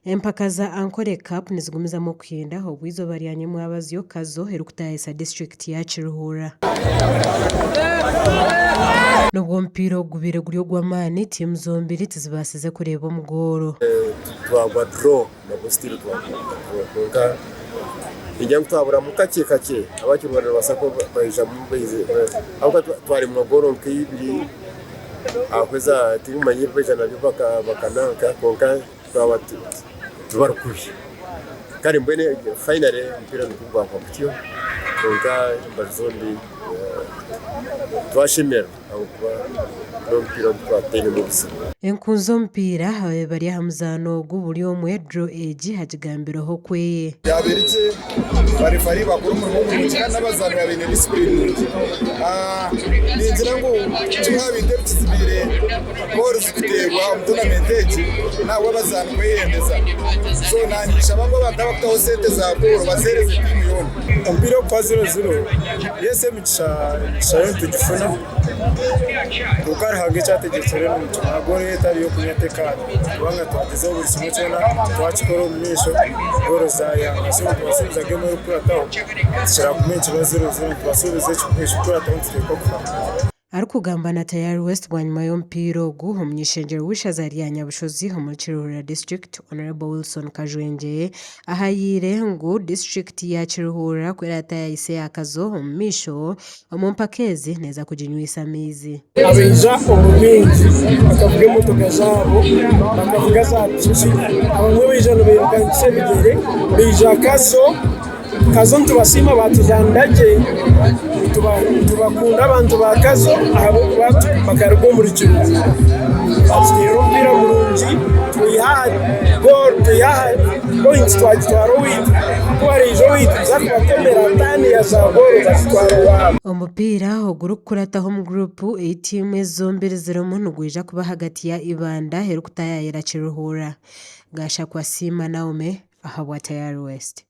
Empaka za Ankole Cup nizigumizamu okuhinda obu eizooba rya nyomwabazyo Kazo erikutaayisa disiturikiti ya Kiruhura. N'obu omupiira ogu gubaire guri ogw'amaani, tiimu zombiri tizibaasize kureeba omu goolo. Twagwa draw nabwo still twagwa draw kwonka ningira ngu twaburamu kakye kakye abakiruhura nibabaasa kuba baijamu ahabw'okuba twaremwa goolo nk'eibiri ahakuba tinkumanya ebi baija nabyo bakananka kwonka twaba tibari kubi kare mbwenu finally omupiira nikwo gwahwa gutyo kwonka embaju zombi twashemererwa ahabw'okuba n'omupiira ogu twaba tutainemu obuzibu. Enkunzi z'omupiira ababaire bari aha muzaano ogu buri omwe draw egi agigambireho okweye. Byaba biri gye, barefari bakora omurimo murungi kandi n'abazaani baaba baine disipurine nungi. Ningira ngu kimwe aha bintu ebikizibiire goals kuteebwa omu tournament egi n'ahabw'abazaani kweyendeza. So naninshaba ngu abantu abakutaho sente za goolo bazeereze tiimu yoona. Omupiira ogu gwa ziro ziro, yes emigisha emigisha yo nitugifuna kwonka Ruhanga eki ategyekire nikimara goolo yo etari y'okunywa tekaana kubanga twagyezaho buri kimwe kyona twakikora omu maisho goolo zayanga so nitubasuubiza geemu erikukurataho tikiragume nikiba ziro ziro nitubasuubiza ekirikukurataho nituteekwa kuhangura. Arikugamba na Tayari West bwanyima y'omupiira ogu, omuny'ishengyero w'eishaza rya Nyabushozi omuri Kiruhura District, Hon. Wilson Kajwengye ahayiire ngu disiturikiti ya Kiruhura ku eraatayayise eya Kazo omu maisho omu mpaka ezi neeza kuginywisa amaizi. Abaija omu baingi bakavuga emotoka zaabo, bakavuga zaapiki, abamwe baija nibairukangisa ebigyere, baija Kazo. Kazo nitubasiima baatuzanira gye, nitubakunda abantu ba Kazo ahabw'okuba bakaruga omuri Kiruhura. Baatuteerera omupiira murungi twiha aha goolo twiha aha pointi twagitwara owaitu. Ku baraije owaitu tuza kubatomera taani ya zaagoolo bazitwara owaabo. Omupiira ogurikukurataho omu guruupu ei tiimu ezi zombiri zirimu nigwija kuba ahagati ya Ibanda erikutaayaayira Kiruhura. Gashakwa Siima Naume ahabwa Tayari West.